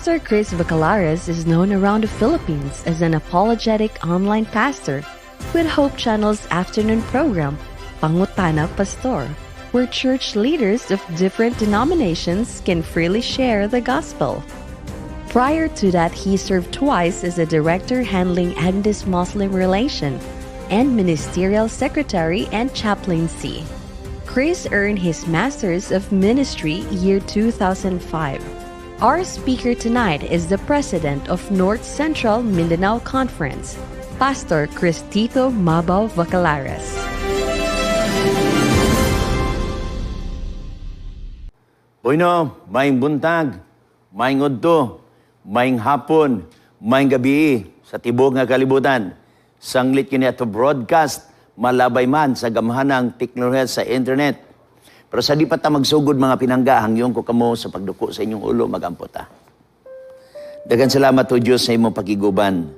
Pastor Chris Vacalares is known around the Philippines as an apologetic online pastor with Hope Channel's afternoon program, Pangutana Pastor, where church leaders of different denominations can freely share the gospel. Prior to that, he served twice as a director handling Adventist Muslim Relation and ministerial secretary and chaplaincy. Chris earned his Master's of Ministry year 2005. Our speaker tonight is the president of North Central Mindanao Conference, Pastor Cristito Mabao Vacalares. Bueno, maayong buntag, maayong udto, maayong hapon, maayong gabi sa tibok nga kalibutan. Sanglit kini ato broadcast malabay man sa gamhanang teknolohiya sa internet. Pero sa di pa ta magsugod, mga pinangga, hangyon ko kamo sa pagduko sa inyong ulo, magampo ta. Daghan salamat, O Diyos, sa imong pakiguban.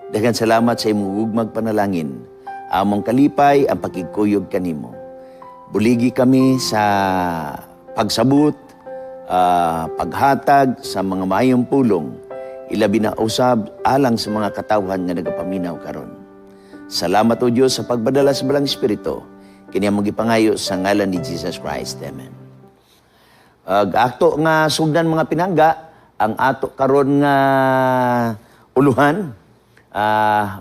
Daghan salamat sa imong gugmag panalangin. Among kalipay ang pakigkuyog kanimo. Buligi kami sa pagsabot, paghatag sa mga maayong pulong, ilabi na usab alang sa mga katawhan nga nagapaminaw karon. Salamat, O Diyos, sa pagbadala sa Balaang Espiritu. Kini among gipangayo sa ngalan ni Jesus Christ. Amen. Ag ato nga sugdan, mga pinangga, ang ato karon nga uluhan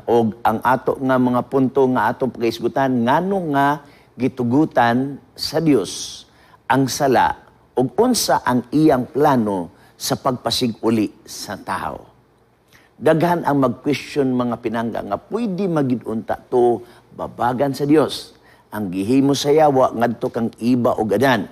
og ang ato nga mga punto nga atong pagahisgutan: ngano nga gitugutan sa Dios ang sala ug unsa ang iyang plano sa pagpasig-uli sa tao. Daghan ang mag-question, mga pinangga, nga pwede man gyud unta to babagan sa Dios ang gihimo sa yawa ngadto kang Eva ug Adan.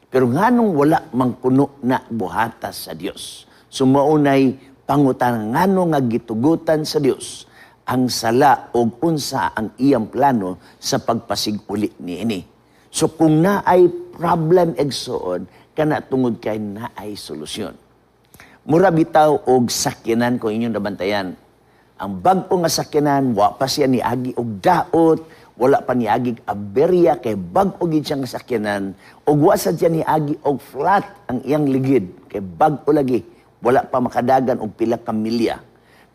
Pero nganong wala mang kuno na buhata sa Dios? So maunay pangutan, ngano nga gitugutan sa Dios ang sala ug unsa ang iyang plano sa pagpasig-uli niini? So kung naay problem, igsoon, kana tungod kay naay solusyon. Mura bitaw og sakyanan kung inyong nabantayan. Ang bag-o nga sakyanan, wa pa siya niagi og daot, wala pa niagi aberya kay bag-o gid siya nga sakyanan, ug wa sad siya niagi og flat ang iyang ligid kay bag-o lagi, wala pa makadagan og pila ka milya.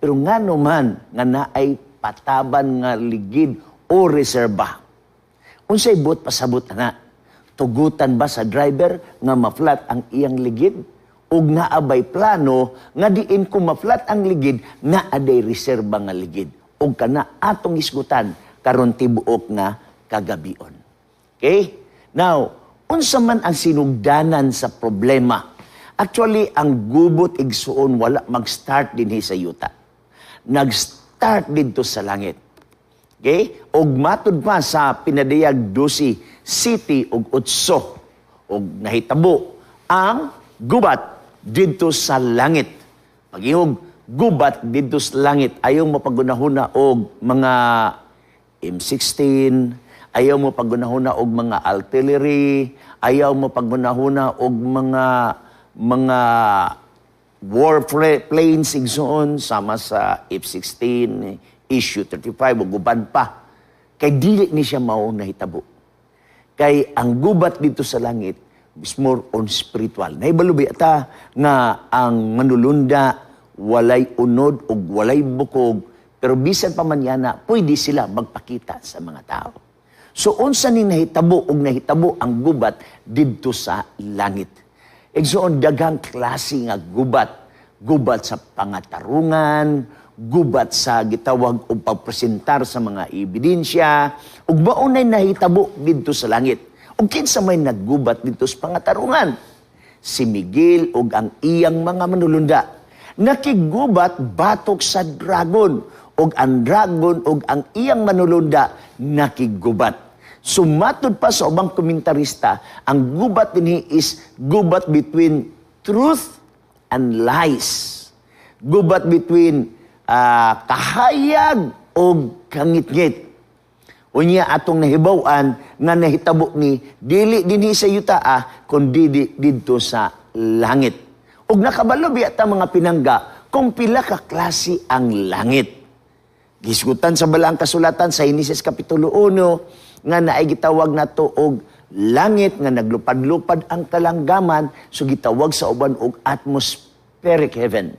Pero ngano man nga naay pataban nga ligid o reserba? Unsay buot pasabot na? Tugutan ba sa driver nga ma-flat ang iyang ligid? Ug naa bay plano nga diin kung ma-flat ang ligid, naa day reserba nga ligid? Ug kana atong isgutan karon tibuok nga kagabion. Okay? Now, unsa man ang sinugdanan sa problema? Actually, ang gubot, igsuon, wala mag-start dinhi sa yuta. Nag-start didto sa langit. Okay? Og matud pa sa Pinadayag 12, 7 ug 8, og nahitabo ang gubat didto sa langit. Pag-ihog gubat didto sa langit, ayaw mo pagunahuna og mga M16, ayaw mo pagunahuna og mga artillery, ayaw mo pagunahuna og mga war planes, igsoon, sama sa F-16, Su-35 ug uban pa. Kay dili ni siya mao nahitabo. Kay ang gubat didto sa langit is more on spiritual. Nahibalo ba ta nga ang manulunda walay unod ug walay bukog, pero bisan pa man yana, pwede sila magpakita sa mga tao? So unsa ni nahitabo ug nahitabo ang gubat didto sa langit? Igsoon, daghang klase nga gubat. Gubat sa pangatarungan, gubat sa gitawag og pagpresentar sa mga ebidensya, ug maunay nahitabo didto sa langit. Ug kinsa may naggubat didto sa pangatarungan? Si Miguel ug ang iyang mga manulunda. Nakigubat batok sa dragon, ug ang dragon ug ang iyang manulunda nakigubat. Sumatod pa sa ubang komentarista, ang gubat dinhi is gubat between truth and lies. Gubat between kahayag o kangitngit. Unya atong nahibaw-an nga nahitabo ni dili dinhi sa yuta, kundi didto sa langit. Ug nakabalo biya ta, mga pinangga, kung pila ka klase ang langit? Gisgutan sa Balaang Kasulatan sa Henesis Kapitulo 1 nga naay gitawag nato og langit nga naglupad-lupad ang kalanggaman, so gitawag sa uban og atmosphere. Atmospheric heaven.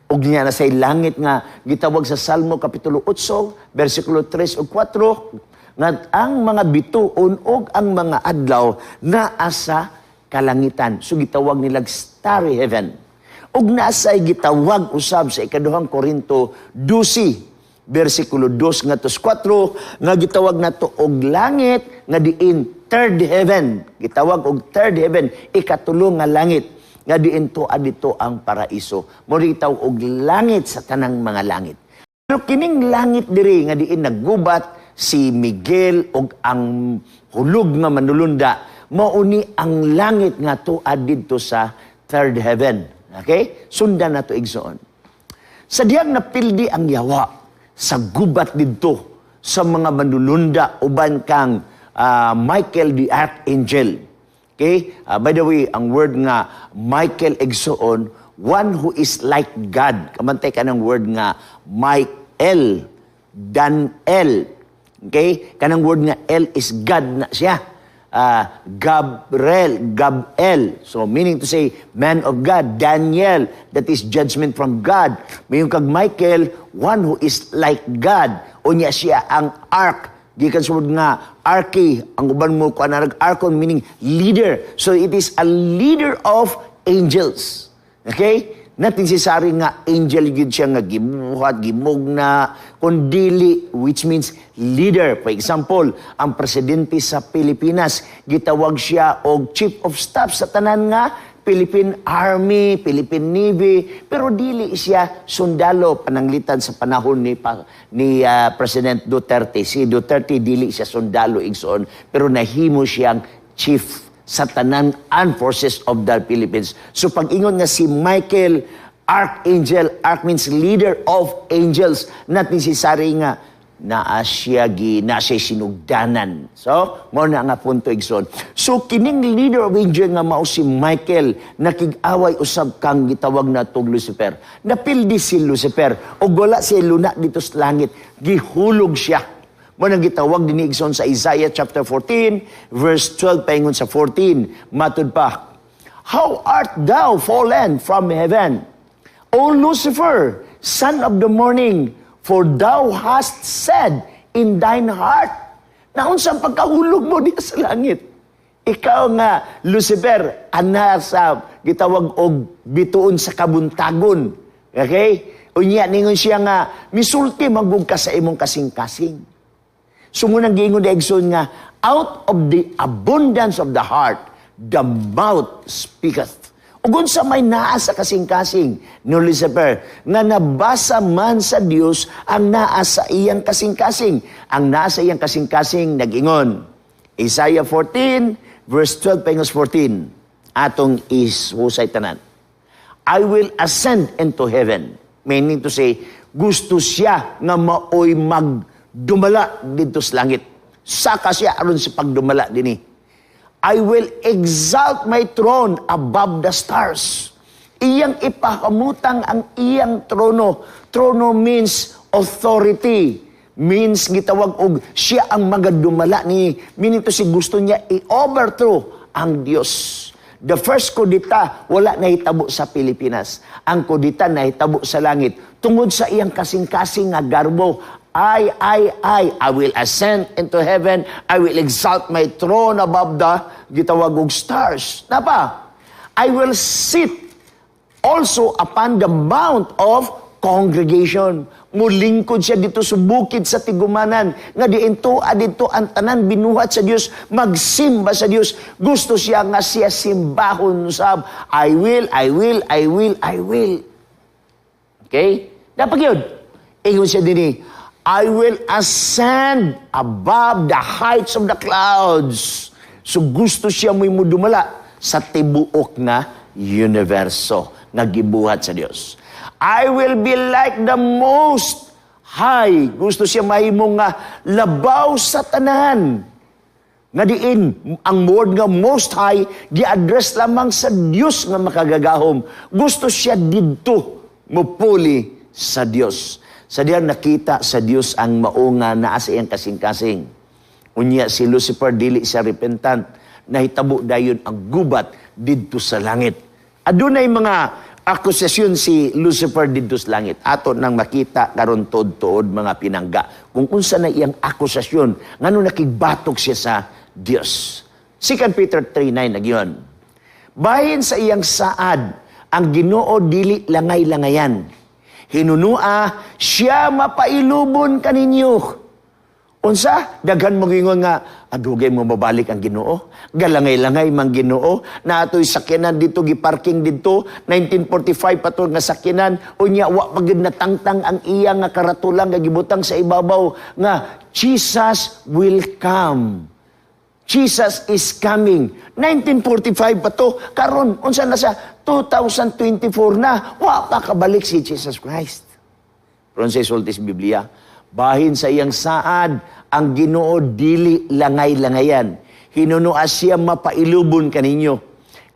Ug niya na say langit nga gitawag sa Salmo kapitulo 8 bersikulo 3 ug 4 nga ang mga bituon ug ang mga adlaw naa sa kalangitan. So gitawag nilag starry heaven. Ug naa say gitawag usab sa Ikaduhang Korinto 12 bersikulo 2 ngadto 4 nga gitawag nato og langit nga diin third heaven. Gitawag og third heaven, ikatulo nga langit nga diin to adito ang paraiso. Mo gitawag og langit sa tanang mga langit. Pero kining langit diri nga diin naggubat si Miguel og ang hulog nga manulunda, mao ni ang langit nga tuad didto sa third heaven. Okay? Sundan nato, igsoon. Sa diyang napildi ang yawa sa gubat didto sa mga manulunda uban kang Michael the Archangel. Okay? By the way, ang word nga Michael, igsoon, one who is like God. Kamantay ka ng word nga Michael, Daniel. Okay? Kanang word nga El is God na siya. Gabriel, Gabel. So meaning to say, man of God. Daniel, that is judgment from God. Mayon kag Michael, one who is like God. Unya siya ang ark. Gikan sa word nga archi, ang uban mo kuan archon, meaning leader. So it is a leader of angels. Okay? Not necessary nga angel gyud siya nga gibuhat, gimugna, kundili, which means leader. For example, ang presidente sa Pilipinas, gitawag siya og chief of staff sa tanan nga Philippine Army, Philippine Navy, pero dili siya sundalo pananglitan sa panahon ni President Duterte. Si Duterte, dili siya sundalo, igsoon, pero nahimo siyang chief sa tanan armed forces of the Philippines. So pag-ingon nga si Michael Archangel, arch means leader of angels, not necessary nga naa siya gi na siya sinugdanan. So, mao na nga punto, igsoon. So kining leader of angel nga mao si Michael, nakig-away usab kang gitawag na tog Lucifer. Napildi si Lucifer ug wala siya luna dito sa langit, gihulog siya. Mo nang gitawag dinhi, igsoon, sa Isaiah chapter 14 verse 12 paingon sa 14, matud pa, "How art thou fallen from heaven, O Lucifer, son of the morning, for thou hast said in thine heart." Naunsa ang pagkahulog mo diya sa langit? Ikaw nga, Lucifer, ana sa gitawag og bituon sa kabuntagon. Okay? Unya, ningon siya nga, misulti magug ka sa imong kasing-kasing. So munang giingon ni igsoon nga, out of the abundance of the heart, the mouth speaketh. Ug unsa may naa sa kasing-kasing ni Lucifer nga nabasa man sa Dios ang naa sa iyang kasing-kasing? Ang naa sa iyang kasing-kasing nag-ingon. Isaiah 14 verse 12 pangos 14, atong ishusay tanan. "I will ascend into heaven." Meaning to say, gusto siya nga maoy magdumala dito sa langit. Saka siya aron sa pagdumala dinhi. "I will exalt my throne above the stars." Iyang ipahamutang ang iyang trono. Trono means authority. Means gitawag og siya ang magadumala ni, meaning to say, gusto niya i-overthrow ang Dios. The first kudita wala nahitabo sa Pilipinas. Ang kudita nahitabo sa langit tungod sa iyang kasing-kasing nga garbo. I will ascend into heaven. I will exalt my throne above the gitawag og stars." Napa? "I will sit also upon the mount of congregation." Mulingkod siya dito sa bukid sa tigumanan nga diinto dito ang tanan binuhat sa Dios magsimba sa Dios. Gusto siya nga siya simbahon sab. "I will, I will, I will, I will." Okay? Dapat yun. Ingon siya dinhi, "I will ascend above the heights of the clouds." So gusto siya mo'y mudumala sa tibuok na universo nga gibuhat sa Dios. "I will be like the Most High." Gusto siya mahimo nga labaw sa tanan. Nga diin, ang word nga Most High, gi-address lamang sa Dios nga makagagahom. Gusto siya didto mupuli sa Dios. Sa diyang nakita sa Dios ang mao nga naa sa iyang kasing-kasing. Unya si Lucifer dili siya repentant. Nahitabo dayon ang gubat didto sa langit. Adunay mga Akusasyon si Lucifer didto sa langit. Ato nang makita karon tuod-tuod, mga pinangga, kung unsa na iyang akusasyon, ngano nakigbatok siya sa Dios. 2 Peter 3:9, nagyon. Bahin sa iyang saad, ang Ginoo dili langay-langayan. Hinunua siya mapailubon kaninyo. Unsa? Daghan mo gingon nga, adugay mo mabalik ang Ginoo. Galangay-langay man Ginoo. Naatoy sakyanan dito, giparking dito. 1945 pa to nga sakyanan. Unya, wa pa gyud natangtang ang iya nga karatulang nga gibutang sa ibabaw nga "Jesus will come. Jesus is coming." 1945 pa to. Karon, unsa na sa 2024 na, wa pa kabalik si Jesus Christ. Pero sa sulti sa Biblia, bahin sa iyang saad, ang Ginoo dili langay-langayan. Hinunua siya mapailubon kaninyo.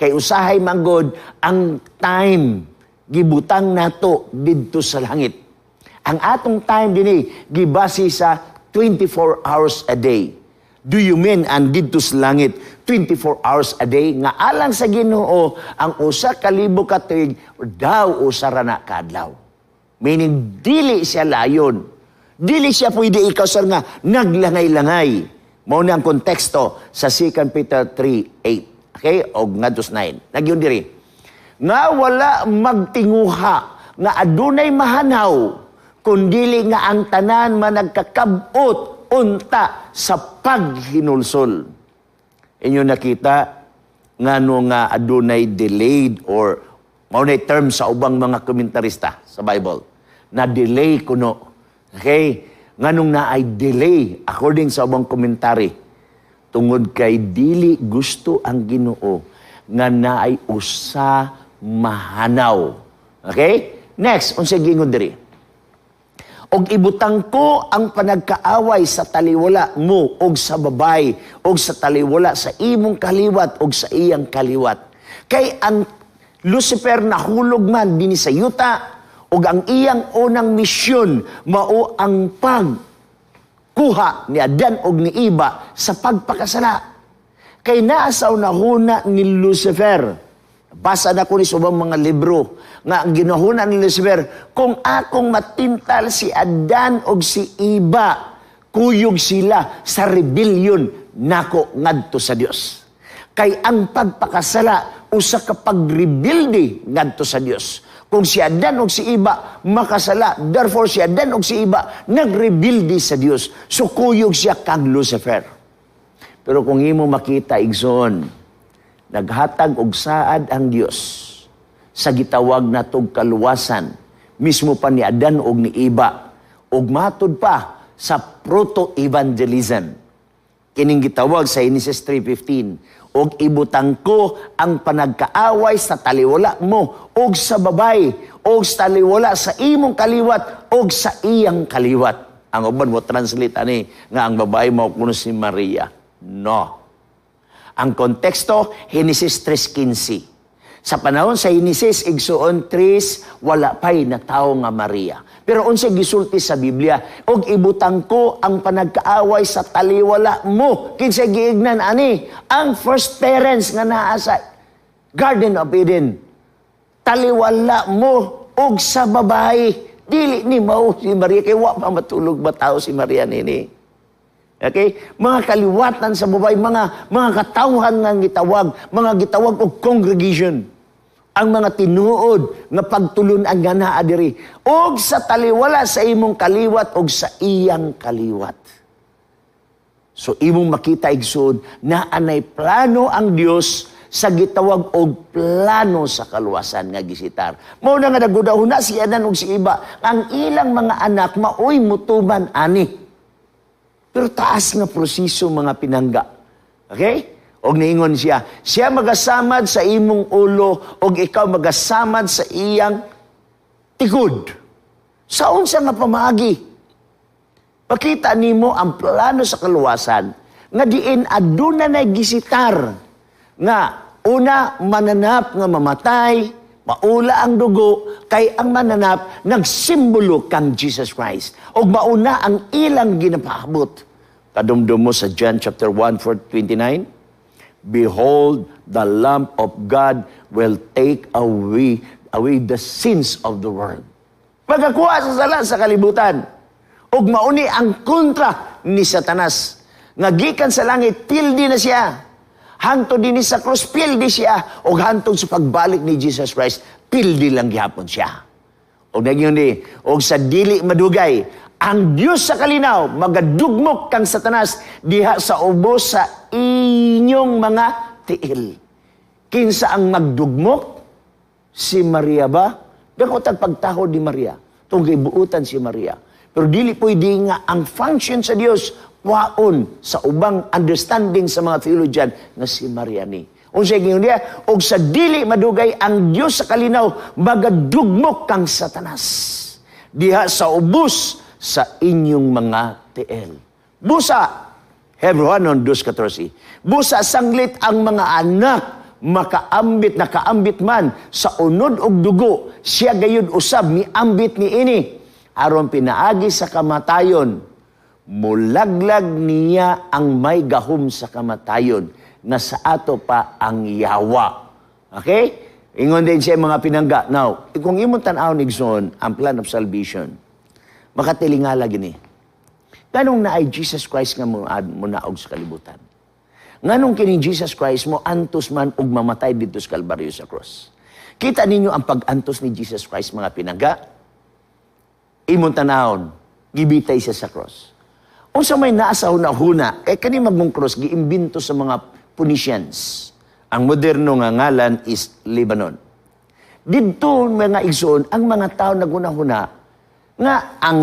Kay usahay manggod ang time gibutang nato didto sa langit. Ang atong time dinhi gibase sa 24 hours a day. Do you mean ang didto sa langit 24 hours a day nga alang sa Ginoo ang 1,000 ka tuig daw usa ra na kaadlaw? Meaning dili siya layon. Dili siya pwede ikaw, sir, nga naglangay-langay. Mao na ang konteksto sa 2 Peter 3:8. Okay? Og ngadto 9. Nagyon diri. Nga wala magtinguha nga adunay mahanaw kundili nga ang tanan managkakabot unta sa paghinulsol. Inyo nakita ngano nga adunay delayed or mao na term sa ubang mga komentarista sa Bible na delay kuno. Okay? Nganong naay delay according sa ubang komentary? Tungod kay dili gusto ang Ginoo nga naay usa mahanaw. Okay? Next, unsay gingon diri? Og ibutang ko ang panagkaaway sa taliwala mo og sa babay og sa taliwala sa imong kaliwat og sa iyang kaliwat. Kay ang Lucifer nahulog man dinhi sa yuta ug ang iyang unang misyon mao ang pagkuha ni Adan og ni Eva sa pagpakasala. Kay naa sa unahuna ni Lucifer. Basa na ko ni sa ubang mga libro nga ang ginahuna ni Lucifer, kung akong matintal si Adan og si Eva, kuyog sila sa rebellion nako ngadto sa Dios. Kay ang pagpakasala usa ka pagrebelde ngadto sa Dios. Kung si Adan og si Eva makasala, therefore si Adan og si Eva nagrebelde sa Dios. So kuyog siya kang Lucifer. Pero kung imo makita, igsoon, naghatag og saad ang Dios sa gitawag natog kaluwasan mismo pa ni Adan og ni Eva ug matud pa sa proto-evangelism. Kining gitawag sa Genesis 3:15, og ibutang ko ang panagkaaway sa taliwala mo og sa babay og sa taliwala sa imong kaliwat og sa iyang kaliwat. Ang uban mo translate ani nga ang babae mao kuno si Maria. No. Ang konteksto, Genesis 3:15. Sa panahon sa Genesis, igsuon, 3, wala pa'y natawo nga Maria. Pero unsay gisulti sa Biblia? Og ibutang ko ang panagkaaway sa taliwala mo. Kinsay giignan ani? Ang first parents nga naa sa Garden of Eden. Taliwala mo og sa babae. Dili ni mao si Maria kay wa pa matulog ba tao si Maria nini. Okay? Mga kaliwatan sa babae, mga katawhan nga gitawag, mga gitawag og congregation. Ang mga tinuod nga pagtulun-an nga naa diri og sa taliwala sa imong kaliwat og sa iyang kaliwat. So imong makita, igsoon, na anay plano ang Dios sa gitawag og plano sa kaluwasan nga gisitar. Mao na nga nagudahuna si Adan ug si Eva, ang ilang mga anak maoy mutuman ani. Pero taas nga proseso, mga pinangga. Okay? Og niingon siya, siya magasamad sa imong ulo og ikaw magasamad sa iyang tikod. Sa unsa nga pamaagi? Pakita nimo ang plano sa kaluwasan nga diin aduna na gisitar nga una mananap nga mamatay, maula ang dugo, kay ang mananap nagsimbolo kang Jesus Christ. Og mauna ang ilang ginapaabot. Kadumdum mo sa John chapter 1 verse 29, "Behold, the Lamb of God will take away away the sins of the world. Magakuha sa sala sa kalibutan. Ug mauni ang kontra ni Satanas. Nga gikan sa langit, pildi na siya. Hangtod dinhi sa cross, pildi siya. Ug hangtod sa pagbalik ni Jesus Christ, pildi lang gihapon siya. Og nagyun ni, og sa dili madugay, ang Dios sa kalinaw magadugmok kang Satanas diha sa ubos sa inyong mga tiil. Kinsa ang magdugmok? Si Maria ba? Dako tag pagtahod ni Maria. Tungod kay buutan si Maria. Pero dili pwede nga ang function sa Dios waon sa ubang understanding sa mga theologian nga si Maria ni. Unsay giingon niya? Og sa dili madugay, ang Dios sa kalinaw magadugmok kang Satanas diha sa ubos sa inyong mga tiil. Busa, Hebreohanon 2:14. Busa sanglit ang mga anak makaambit, nakaambit man sa unod og dugo, siya gayud usab miambit niini aron pinaagi sa kamatayon mulaglag niya ang may gahom sa kamatayon nga sa ato pa ang yawa. Okay? Ingon din siya, mga pinangga. Now, kung imong tan-awon, igsoon, ang plan of salvation, makatilingala gini. Ganong naay Jesus Christ nga munaog sa kalibutan? Nganong kining Jesus Christ mo antos man og mamatay dito sa Kalbaryo sa cross? Kita ninyo ang pag-antos ni Jesus Christ, mga pinangga. Imong tanawon, gibitay siya sa cross. Unsa may naa sa huna-huna, kay kani magmong cross giimbento sa mga Phoenicians. Ang moderno nga ngalan is Lebanon. Didto, mga igsoon, ang mga tao naghuna-huna nga ang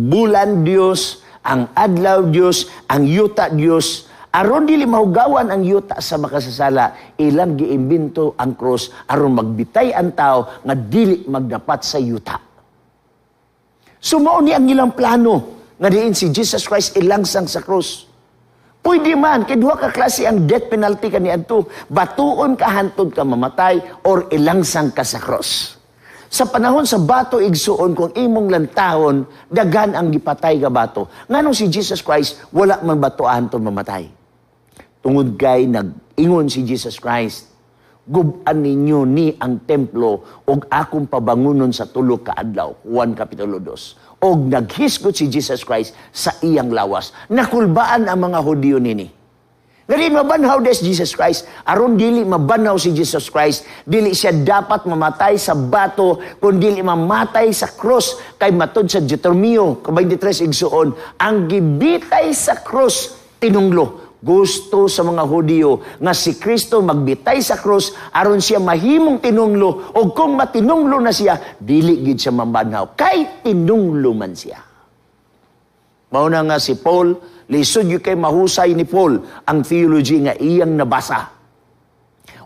bulan Dios, ang adlaw Dios, ang yuta Dios, aron dili mahugawan ang yuta sa makasasala, ilang giimbento ang cross aron magbitay ang tao nga dili magdapat sa yuta. So mao ni ang ilang plano nga diin si Jesus Christ ilangsang sa cross. Pwede man, kay duha ka klase ang death penalty kaniadto. Batuon ka hantod ka mamatay or ilangsang ka sa cross. Sa panahon sa bato, igsuon, kung imong lantahon, daghan ang gipatay ga bato. Nganong si Jesus Christ wala man batuan hantod mamatay? Tungod kay nag-ingon si Jesus Christ, "Gub-an ninyo ni ang templo ug akong pabangunon sa 3 ka adlaw." Juan Kapitulo 2. Og naghisgot si Jesus Christ sa iyang lawas. Nakulbaan ang mga Hudiyo nini. Ngayon mabanhaw des Jesus Christ. Aron dili mabanhaw si Jesus Christ, dili siya dapat mamatay sa bato, kun dili mamatay sa cross. Kay matod sa Deuteronomio 23, igsuon, ang gibitay sa cross tinunglo. Gusto sa mga Hudiyo nga si Kristo magbitay sa cross aron siya mahimong tinunglo, o kung matinunglo na siya, dili gid siya mabanhaw kay tinunglo man siya. Mao na nga si Paul, lisod gyud kay mahusay ni Paul ang theology nga iyang nabasa.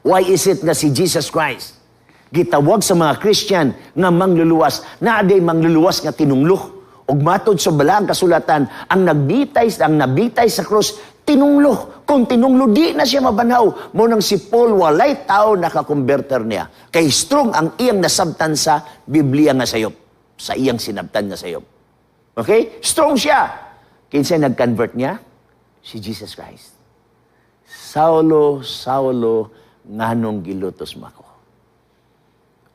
Why is it nga si Jesus Christ gitawag sa mga Christian nga mangluluwas? Naa day mangluluwas nga tinunglo? Ug matod sa balaang kasulatan, ang nabitay sa cross tinunglo. Kung tinunglo, di na siya mabanhaw. Mo nang si Paul, walay tao nakakonverter niya. Kay strong ang iyang nasabtan sa Biblia nga sayop. Sa iyang sinabtan nga sayop. Okay? Strong siya. Kinsa nag-convert niya? Si Jesus Christ. "Saulo, Saulo, nganong gilutos mo ako?"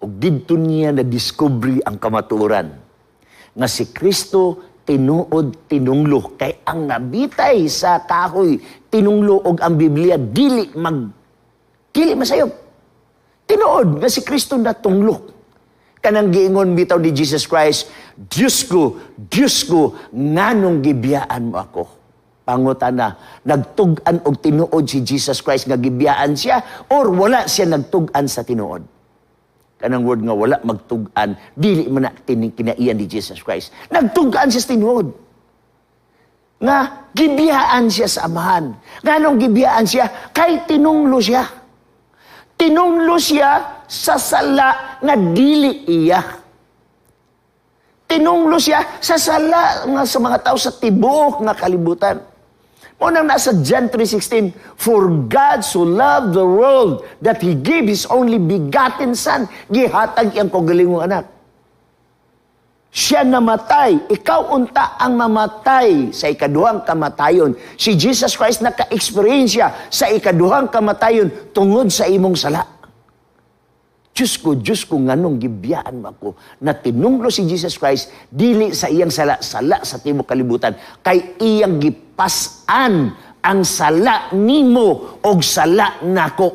Ug didto niya na-discover ang kamatuoran nga si Kristo tinuod tinunglo, kay ang nabitay sa kahoy tinunglo og ang Biblia dili masayop. Tinuod nga si Kristo natunglo. Kanang giingon bitaw ni Jesus Christ, "Diyos ko, Diyos ko, nganong gibiyaan mo ako?" Pangutana, nagtug-an og tinuod si Jesus Christ nga gibiyaan siya or wala siya nagtug-an sa tinuod? Kanang word nga wala magtug-an, dili man na kinaiyan ni Jesus Christ. Nagtug-an siya sa tinuod nga gibiyaan siya sa Amahan. Nganong gibiyaan siya? Kay tinunglo siya. Tinunglo siya sa sala nga dili iya. Tinunglo siya sa sala nga sa mga tao sa tibuok nga kalibutan. Mo nang nasa John 3:16, "For God so loved the world that He gave His only begotten Son." Gihatag iyang kaugalingong anak. Siya namatay, ikaw unta ang mamatay sa ikaduhang kamatayon. Si Jesus Christ naka-experience sa ikaduhang kamatayon tungod sa imong sala. "Diyos ko, Diyos ko, nganong gibiyaan mo ako?" Na tinunglo si Jesus Christ, dili sa iyang sala, sala sa tibuok kalibutan. Kay iyang gipas-an ang sala nimo og sala nako.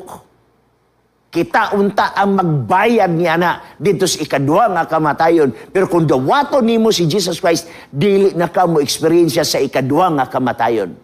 Kita unta ang magbayad niya na dito sa ikaduha nga kamatayon. Pero kung dawaton nimo si Jesus Christ, dili na ka mo eksperyensya sa ikaduha nga kamatayon.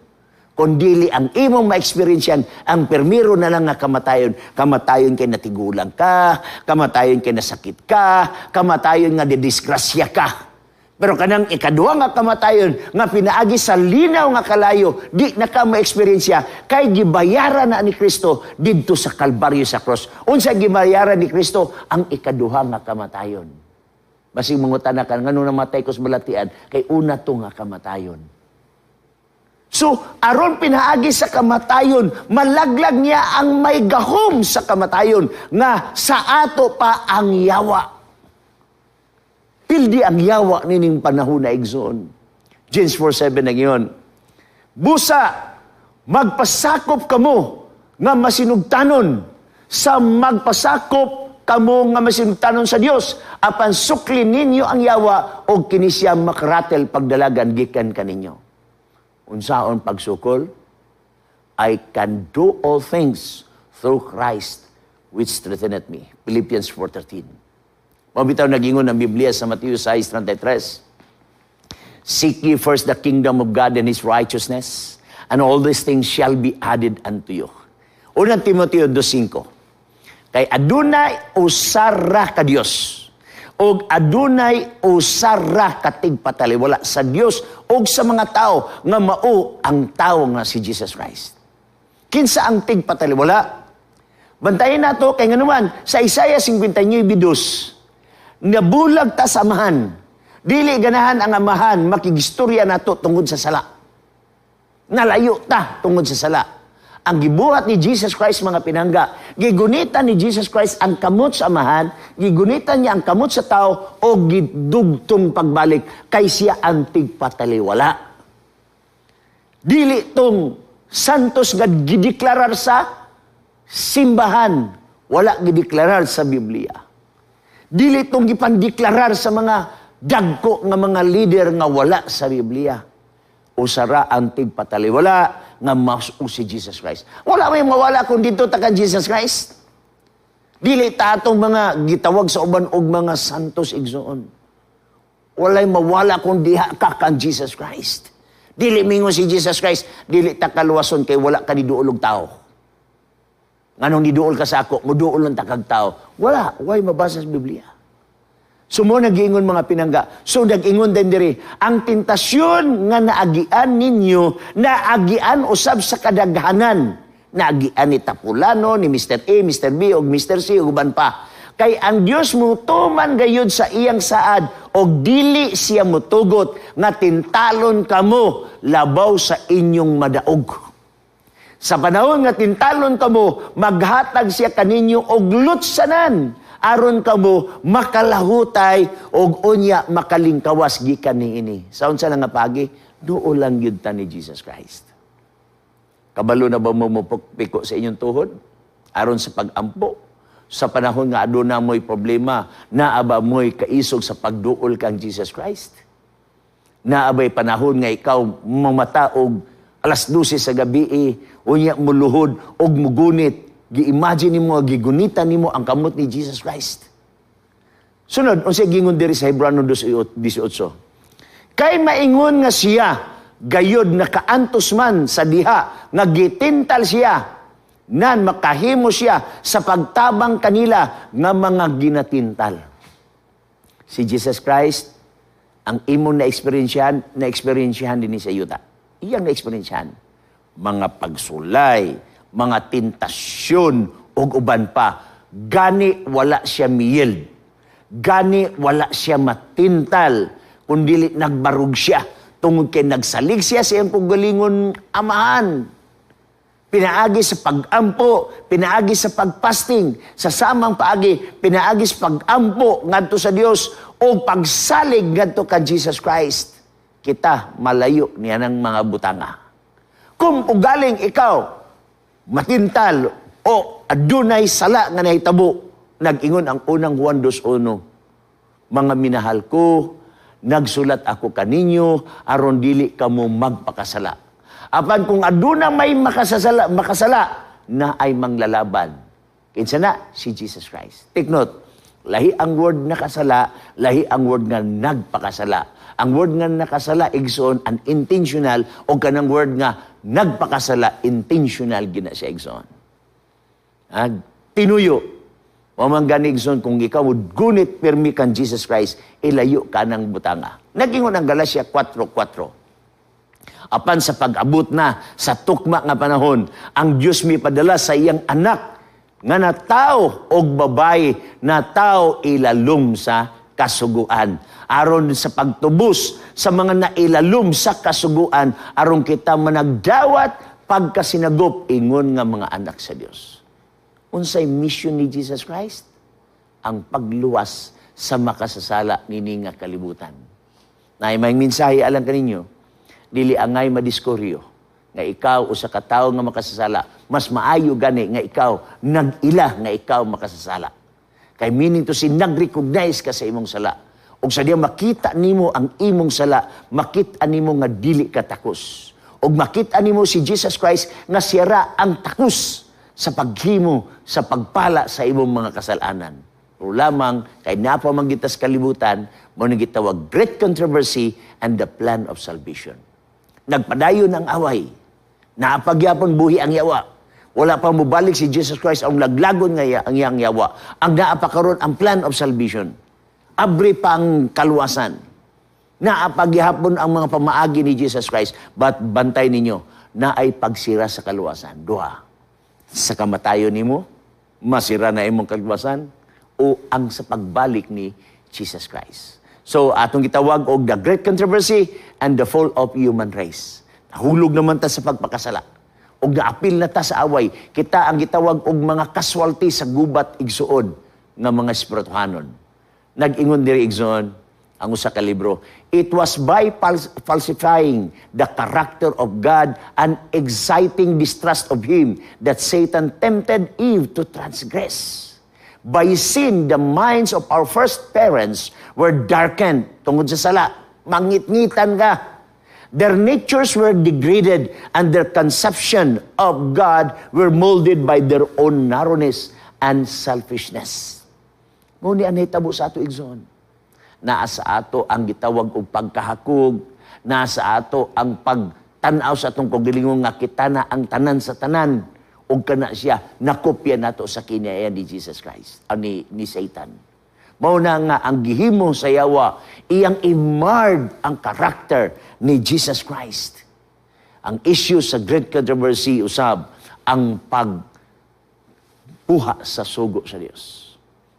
Kung dili ang imong ma-experience, ang permiro na lang nga kamatayon. Kamatayon kay natigulang ka, kamatayon kay nasakit ka, kamatayon nga didisgrasya ka. Pero kanang ikaduha nga kamatayon nga pinaagi sa linaw nga kalayo, di na ka ma-experience kay gibayaran na ni Kristo didto sa Kalbaryo, sa cross. Unsa gibayaran ni Kristo? Ang ikaduha nga kamatayon. Basig mangutana ka, "Ngano namatay ko sa balatian?" Kay una to nga kamatayon. So, aron pinaagi sa kamatayon, malaglag niya ang may gahom sa kamatayon nga sa ato pa ang yawa. Pildi ang yawa nining panahon na, igsoon. James 4:7 na giyon. "Busa, magpasakop kamo nga masinugtanon sa magpasakop kamo nga masinugtanon sa Dios, apan sukli ninyo ang yawa og kini siya makaratel pagdalagan gikan kaninyo." Unsaon pagsukol? I can do all things through Christ which strengtheneth me. Philippians 4:13. Mao bitaw nagingon ang Biblia sa Matthew 6:33. "Seek ye first the kingdom of God and His righteousness, and all these things shall be added unto you." Unang Timoteo 2:5. Kay adunay usara ka Dios og adunay usara ka tigpataliwala sa Dios og sa mga tao nga mao ang tawo nga si Jesus Christ. Kinsa ang tigpataliwala? Bantayan nato kay nganuman sa Isaiah 59:2, nabulag ta sa amahan. Dili ganahan ang amahan makigistorya nato tungod sa sala. Nalayo ta tungod sa sala. Ang gibuhat ni Jesus Christ, mga pinangga, gigunitan ni Jesus Christ ang kamot sa amahan, gigunitan niya ang kamot sa tao o gidugtong pagbalik kay siya ang tigpataliwala. Dili tong santos nga gideklarar sa simbahan, wala gideklarar sa Biblia. Dili tong gipandeklarar sa mga dagko nga mga leader nga wala sa Biblia. Usara ang tigpataliwala nga mao si Jesus Christ. Wala may mawala kung dito ta kan Jesus Christ. Dili ta atong mga gitawag sa uban og mga santos, igsoon. Walay mawala kung diha ka kan Jesus Christ. Dili mingon si Jesus Christ, "Dili ta kaluwason kay wala ka niduol og tao. Nganong niduol ka sa ako, muduol lang ta kag tao." Wala, way mabasa sa Biblia. So mo nag-ingon, mga pinangga. So nag-ingon din diri, ang tentasyon nga naagian ninyo, naagian usab sa kadaghanan. Naagian ni Tapulano, ni Mr. A, Mr. B, ug Mr. C, ug uban pa. Kay ang Dios mutuman gayud sa iyang saad og dili siya mutugot nga tintalon kamo labaw sa inyong madaog. Sa panahon nga tintalon kamo, maghatag siya kaninyo og lutsanan aron kamo makalahutay og unya makalingkawas gikan niini. Sa unsa lang nga pagi, duol lang gyud ta ni Jesus Christ. Kabalo na ba mo mopiko sa inyong tuhod aron sa pag-ampo? Sa panahon nga aduna mo'y problema, naa ba mo'y kaisog sa pagduol kang Jesus Christ? Naa bay panahon nga ikaw mamata og alas 12 sa gabi, unya muluhod og mugunit, gi-imagine nimo gigunitan nimo ang kamot ni Jesus Christ? Sunod, unsay gingon diri sa Hebreo 2:18? Kay maingon nga siya, gayod nakaantos man sa diha nga gitintal siya, nan makahimo siya sa pagtabang kanila nga mga ginatintal. Si Jesus Christ, ang imong na-experiensyahan, na-experiensyahan din sa yuta. Iyang na-experiensyahan. Mga pagsulay, mga tentasyon, ug uban pa. Gani wala siya miyield. Gani wala siya matintal. Kundili nagbarug siya. Tungod kay nagsalig siya sa iyang kaugalingon amahan. Pinaagi sa pag-ampo, pinaagi sa pagfasting, sa samang paagi, pinaagi sa pag-ampo ngadto sa Dios o pagsalig ngadto ka Jesus Christ. Kita malayo niya ng mga butanga. Kung ugaling ikaw matintal o adunay sala nga nahitabo, Nag-ingon ang Unang Juan 2.1, "Mga minahal ko, nagsulat ako kaninyo aron dili kamo magpakasala. Apan kung aduna may makasasala, makasala naay manglalaban." Kinsa na? Si Jesus Christ. Take note, lahi ang word nakasala, lahi ang word nga nagpakasala. Ang word nga nakasala, igsoon, unintentional, o kanang word nga nagpakasala, intentional gina siya, igsoon. Ah, tinuyo. Mao man gani, igsoon, kung ikaw gunit pirmi kan Jesus Christ, ilayo ka ng butanga. Nag-ingon ang Galatia 4.4, "Apan sa pag-abot na sa tukma nga panahon, ang Dios mipadala sa iyang anak nga natao og babayi, natao ilalom sa kasuguan, aron sa pagtubos sa mga nailalom sa kasuguan, aron kita managdawat pagkasinagop ingon nga mga anak sa Dios." Unsay mission ni Jesus Christ? Ang pagluwas sa makasasala nini nga kalibutan. Naay may mensahe alang kaninyo, dili angay madiskuryo nga ikaw usa ka tawo nga makasasala, mas maayo gani nga ikaw nag-ila nga ikaw makasasala. Kay meaning to say, nag-recognize ka sa imong sala. Ug sa diya makita nimo ang imong sala, makita nimo nga dili ka takos. Ug makita nimo si Jesus Christ nga siya ra ang takos sa paghimo, sa pagpala sa imong mga kasalanan. Pero lamang, kay naa pa man kita sa kalibutan, mao ni gitawag great controversy and the plan of salvation. Nagpadayon ang away. Naa pa gyapon buhi ang yawa. Wala pa mobalik si Jesus Christ ang laglagon nga ang iyang yawa. Ang naa pa karon ang plan of salvation. Abri pa ang kaluwasan. Naa pa gihapon ang mga pamaagi ni Jesus Christ. But bantay ninyo, naay pagsira sa kaluwasan. Duha. Sa kamatayon nimo, masira na imong kaluwasan, o ang sa pagbalik ni Jesus Christ. So, atong gitawag og the great controversy and the fall of human race. Nahulog naman ta sa pagpakasala. Og naapil na ta sa away. Kita ang gitawag og mga casualty sa gubat, igsuon, nga mga espirituhanon. Nag-ingon diri, igsoon, ang usa ka libro, "It was by falsifying the character of God and exciting distrust of Him that Satan tempted Eve to transgress. By sin, the minds of our first parents were darkened." Tungod sa sala, mangitngitan ka. "Their natures were degraded and their conception of God were molded by their own narrowness and selfishness." Mao ni ang nahitabo sa ato, igsoon. Naa sa ato ang gitawag og pagkahakog, naa sa ato ang pagtan-aw sa atong kaugalingon nga kita na ang tanan sa tanan, ug kana siya nakopya nato sa kinaiya ni Jesus Christ, ni Satan. Mao na nga ang gihimo sa yawa, iyang i-marred ang karakter ni Jesus Christ. Ang issue sa great controversy usab ang pagpuha sa sugo sa Dios.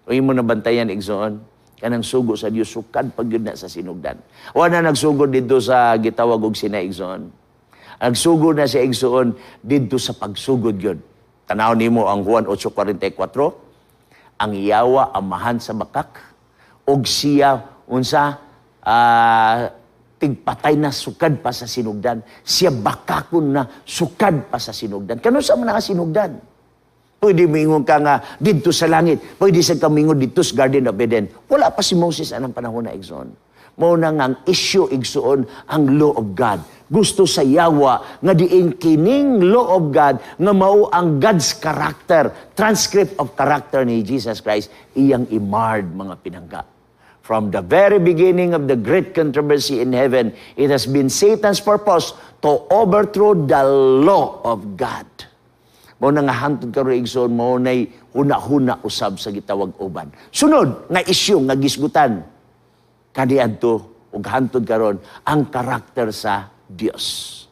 O imo nabantayan, igsoon, kanang sugo sa Dios sukad pag yun na sa sinugdan. Wa na nagsugod didto sa gitawag og Sinai, igsoon. Nagsugod na siya, igsoon, didto sa pagsugod yun. Tanaw nimo ang Juan 8.44, ang yawa amahan sa bakak, og siya unsa tigpatay na sukad pa sa sinugdan. Siya bakakon na sukad pa sa sinugdan. Kanus-a man nga sinugdan? Pwede moingon ka nga didto sa langit. Pwede sa ka moingon didto sa Garden of Eden. Wala pa si Moses anang panahon na, igsoon. Mao na nga ang issue, igsoon, ang law of God. Gusto sa yawa nga diin kining law of God nga mao ang God's character, transcript of character ni Jesus Christ, iyang i-marred, mga pinangga. From the very beginning of the great controversy in heaven, it has been Satan's purpose to overthrow the law of God. Mao na nga hantod karon, igsoon, mao nay huna-huna usab sa gitawag uban. Sunod nga issue nga gisgutan kaniadto ug hantod karon, ang karakter sa Dios.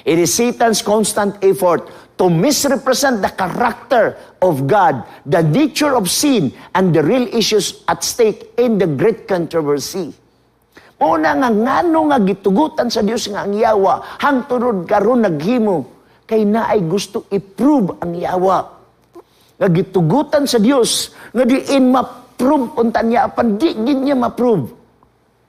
It is Satan's constant effort to misrepresent the character of God, the nature of sin, and the real issues at stake in the great controversy. Mao na nga ngano nga gitugutan sa Dios nga ang yawa hangtod karon naghimo, kay naay gusto i-prove ang yawa. Nga gitugutan sa Dios nga diin ma-prove unta niya, apan di gid niya ma-prove.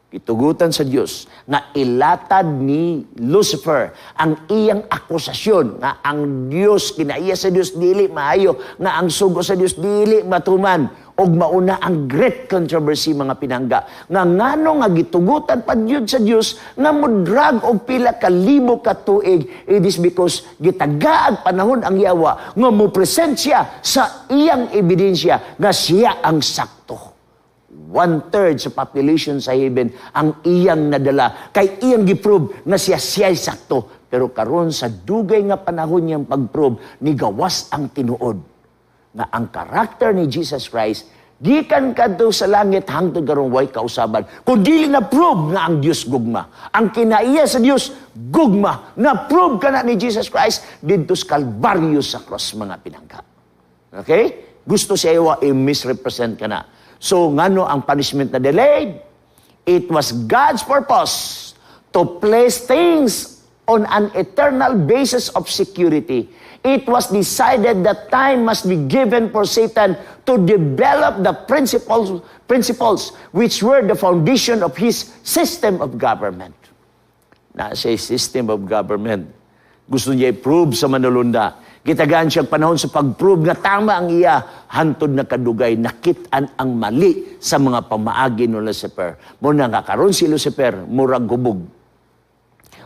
Gitugutan sa Dios nga ilatad ni Lucifer ang iyang akusasyon nga ang Dios, kinaiya sa Dios dili maayo, nga ang sugo sa Dios dili matuman. Ug mauna ang great controversy, mga pinangga, nga ngano nga gitugutan pa gyud sa Dios nga modrag og pila ka libo ka tuig. It is because gitagaag panahon ang yawa nga mo present siya sa iyang ebidensya nga siya ang sakto. One-third sa population sa heaven ang iyang nadala kay iyang giprove nga siya siya'y sakto. Pero karon, sa dugay nga panahon niyang pag-prove, nigawas ang tinuod nga ang karakter ni Jesus Christ gikan kadto sa langit hangtod karon way kausaban kung dili na prove nga ang Dios gugma. Ang kinaiya sa Dios gugma. Na prove kana ni Jesus Christ didto sa Kalbaryo, sa cross, mga pinangga. Okay, gusto siya yawa i-misrepresent kana. So ngano ang punishment na delayed? It was God's purpose to place things on an eternal basis of security. It was decided that time must be given for Satan to develop the principles which were the foundation of his system of government. Na siya system of government. Gusto niya i-prove sa manulunda. Gitagaan siya panahon sa pag-prove nga tama ang iya, hantod na kadugay nakit-an ang mali sa mga pamaagi ni Lucifer. Muna nga karon si Lucifer murag hubog.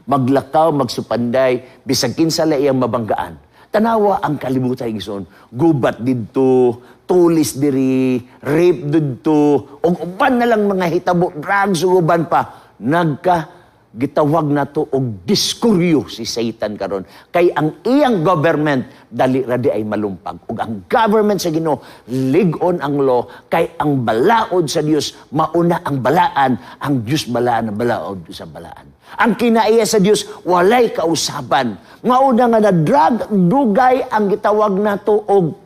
Maglakaw, magsupanday, bisag kinsa la iyang mabanggaan. Tanawa ang kalibutan, igsoon. Gubat didto, tulis diri, rape didto, ug uban na lang mga hitabo, drugs ug uban pa. Nagka gitawag nato og diskuryo si Satan karon kay ang iyang government dali ra di ay malumpag, ug ang government sa Ginoo lig-on ang law, kay ang balaod sa Dios mauna ang balaan. Ang Dios balaan, ang balaod sa balaan. Ang kinaiya sa Dios walay kausaban. Mauna nga na-drag dugay ang gitawag nato og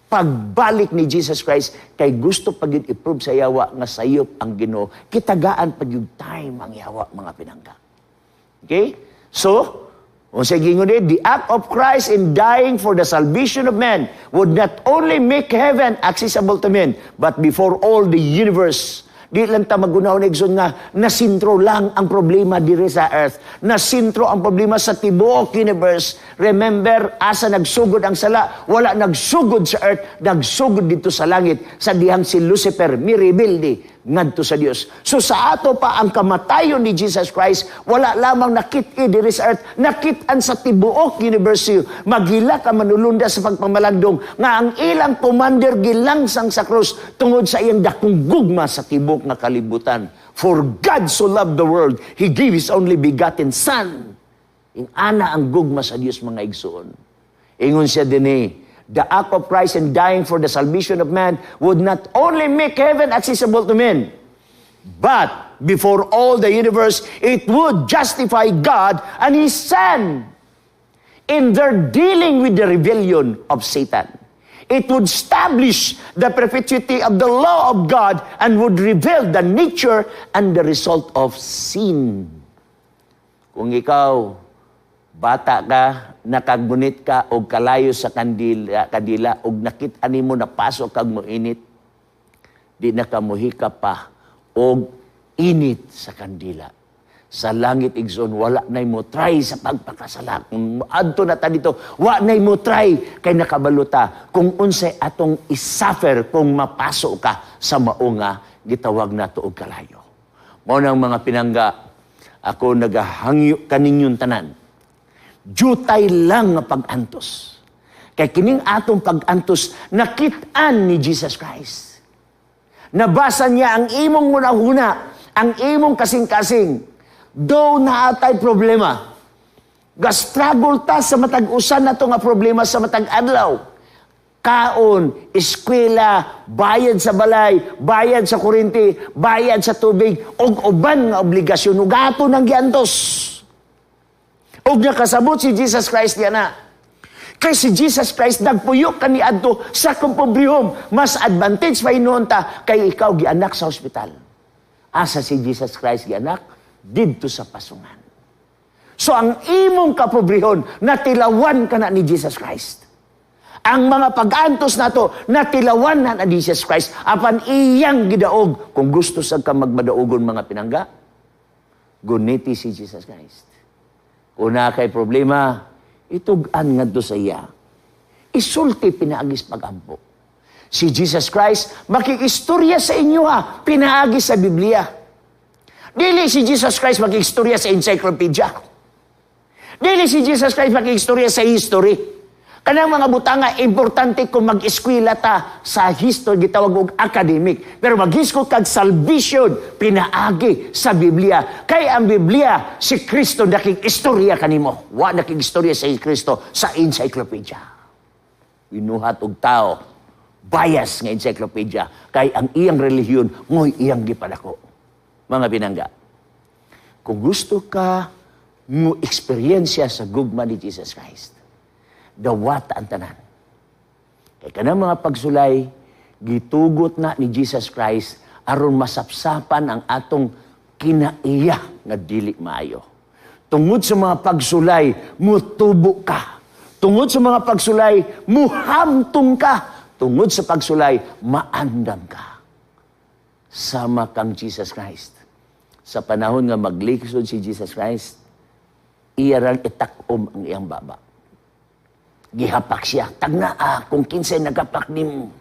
pagbalik ni Jesus Christ kay gusto pa gyud i-prove sa yawa nga sayop ang Ginoo. Kitagaan pa gyud time ang yawa, mga pinangga. Okay? So, unsa gingon ni, the act of Christ in dying for the salvation of men would not only make heaven accessible to men, but before all the universe. Di lang ta magunaw igsoon nga nasintro lang ang problema diri sa earth. Nasintro ang problema sa tibuok universe. Remember, asa nagsugod ang sala? Wala nagsugod sa earth, nagsugod dito sa langit sa dihang si Lucifer mirebelde ngadto sa Dios. So sa ato pa ang kamatayon ni Jesus Christ, wala lamang nakit-i diri sa earth, nakit-an sa tibuok universe. Maghilak ang manulunda sa pagpamalandong nga ang ilang commander gilangsang sa krus tungod sa iyang dakong gugma sa tibuok nga kalibutan. For God so loved the world, He gave His only begotten Son. Ing ana ang gugma sa Dios, mga igsoon. Ingon siya dinhi, the act of Christ in dying for the salvation of man would not only make heaven accessible to men, but before all the universe, it would justify God and His Son in their dealing with the rebellion of Satan. It would establish the perpetuity of the law of God and would reveal the nature and the result of sin. Kung ikaw, bata ka, nakagunit ka og kalayo sa kandila og nakit-an nimo napasok kag moinit, di na ka muhika pa og init sa kandila. Sa langit, igsoon, wala na mo try sa pagpakasala. Kung adto na ta dito, wa na mo try kay nakabaluta kung unsay atong isuffer kung mapaso ka sa mao nga gitawag nato og kalayo. Mao nang, mga pinangga, ako nagahangyo kaninyong tanan. Jutay lang nga pag-antos. Kay kining atong pag-antos nakit-an ni Jesus Christ. Nabasa niya ang imong hunahuna, ang imong kasing-kasing. Though naatay problema, ga-struggle ta sa matag usa nato nga problema sa matag adlaw. Kaon, eskwela, bayad sa balay, bayad sa kuryente, bayad sa tubig, ug uban nga obligasyon ug ato nang giantos. Ug nakasabot si Jesus Christ diya na. Kay si Jesus Christ nagpuyo kaniadto sa kapobrehon. Mas advantage pa hinuon ta kay ikaw gianak sa ospital. Asa si Jesus Christ gianak? Didto sa pasungan. So ang imong kapobrehon natilawan ka na ni Jesus Christ. Ang mga pag-antos nato natilawan na ni Jesus Christ apan iyang gidaog. Kung gusto sa ka magmadaugon, mga pinangga, guniti si Jesus Christ. Kung naa kay problema, itug-an ngadto sa iya. Isulti pinaagis pagampo. Si Jesus Christ makikistorya sa inyo ha, pinaagi sa Biblia. Dili si Jesus Christ makikistorya sa encyclopedia. Dili si Jesus Christ makikistorya sa history. Kanang mga butanga importante kung mag-eskwela ta sa history, gitawag og academic. Pero maghiskot kag salvation pinaagi sa Biblia. Kay ang Biblia, si Kristo nakig-istorya kanimo. Wa nakig-istorya sa Kristo sa encyclopedia. Binuhat og tao bias nga encyclopedia kay ang iyang relihiyon mo'y iyang gipadako. Mga pinangga, kung gusto ka mo eksperyensya sa gugma ni Jesus Christ, dawata ang tanan. Kay kanang mga pagsulay, gitugot na ni Jesus Christ aron masapsapan ang atong kinaiya nga dili maayo. Tungod sa mga pagsulay, mutubo ka. Tungod sa mga pagsulay, muhamtong ka. Tungod sa pagsulay, maandam ka. Sama kang Jesus Christ. Sa panahon nga maglisod si Jesus Christ, iya rang itakom ang iyang baba. Gihapak siya. Tagnaa kung kinsay nagapak nimo.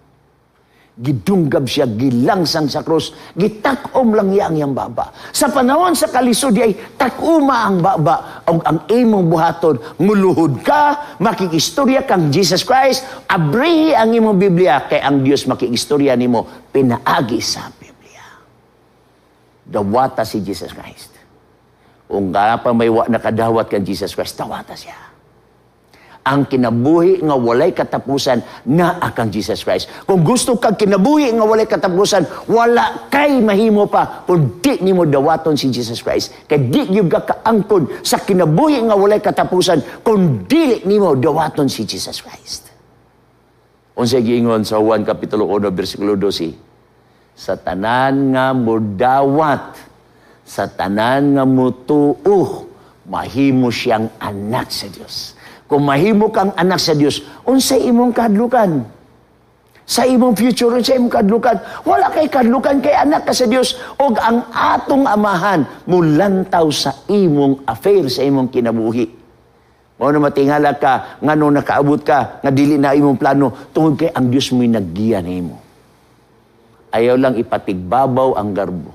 Gidunggab siya, gilangsang sa krus, gitakom lang niya ang iyang baba. Sa panahon sa kalisod ay takuma ang baba og ang imong buhaton, muluhod ka, makikistorya kang Jesus Christ, abrihi ang imong Biblia kay ang Dios makikistorya nimo pinaagi sa Biblia. Dawata si Jesus Christ. Kung ka pa may wa nakadawat kang Jesus Christ, dawata siya. Ang kinabuhi nga walay katapusan naa kang Jesus Christ. Kung gusto kag kinabuhi nga walay katapusan, wala kay mahimo pa kung di nimo dawaton si Jesus Christ. Kay di gyud ka kaangkon sa kinabuhi nga walay katapusan kung dili nimo dawaton si Jesus Christ. Unsay giingon sa Juan Kapitulo 1 bersikulo 12? Sa tanan nga modawat, sa tanan nga mutuo, mahimo siyang anak sa Dios. Kung mahimo kang anak sa Dios, unsay imong kahadlukan? Sa imong future, unsay imong kahadlukan? Wala kay kahadlukan kay anak ka sa Dios og ang atong amahan mulantaw sa imong affair, sa imong kinabuhi. Mao na matingala ka ngano nakaabot ka nga dili na imong plano tungod kay ang Dios mo'y naggiya nimo. Ayaw lang ipatigbabaw ang garbo.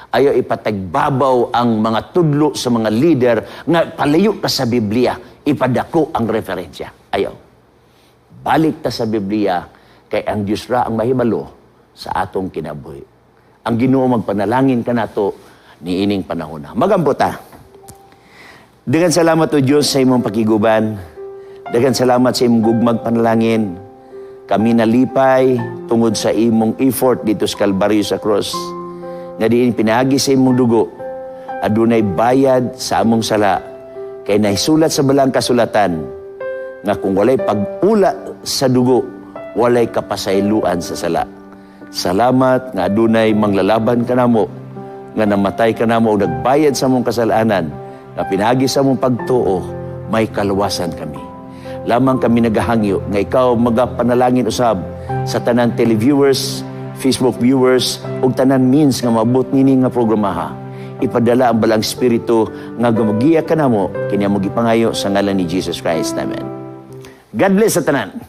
Ayaw ipatigbabaw ang mga tudlo sa mga leader nga palayo ka sa Biblia, ipadako ang referensya. Ayaw. Balik ta sa Biblia kay ang Dios ra ang mahibalo sa atong kinabuhi. Ang Ginoo magpanalangin kanato niining panahon na. Magampo ta. Daghang salamat o Dios sa imong pakiguban. Daghang salamat sa imong gugmag panalangin. Kami nalipay tungod sa imong effort dito sa Kalbaryo sa cross. Nga diin pinaagi sa imong dugo, adunay bayad sa among sala. Kay nahisulat sa balang kasulatan nga kung walay pag-ula sa dugo, walay kapasayloan sa sala. Salamat nga adunay manglalaban kanamo, nga namatay kanamo o nagbayad sa among kasalanan, nga pinaagi sa among pagtuo, may kaluwasan kami. Lamang kami nagahangyo nga ikaw magapanalangin usab sa tanan televiewers, Facebook viewers, ug tanan means nga maabot nini nga programaha. Ipadala ang balang espiritu nga gumagiya kanamo, kini among gipangayo sa ngalan ni Jesus Christ. Amen. God bless sa tanan.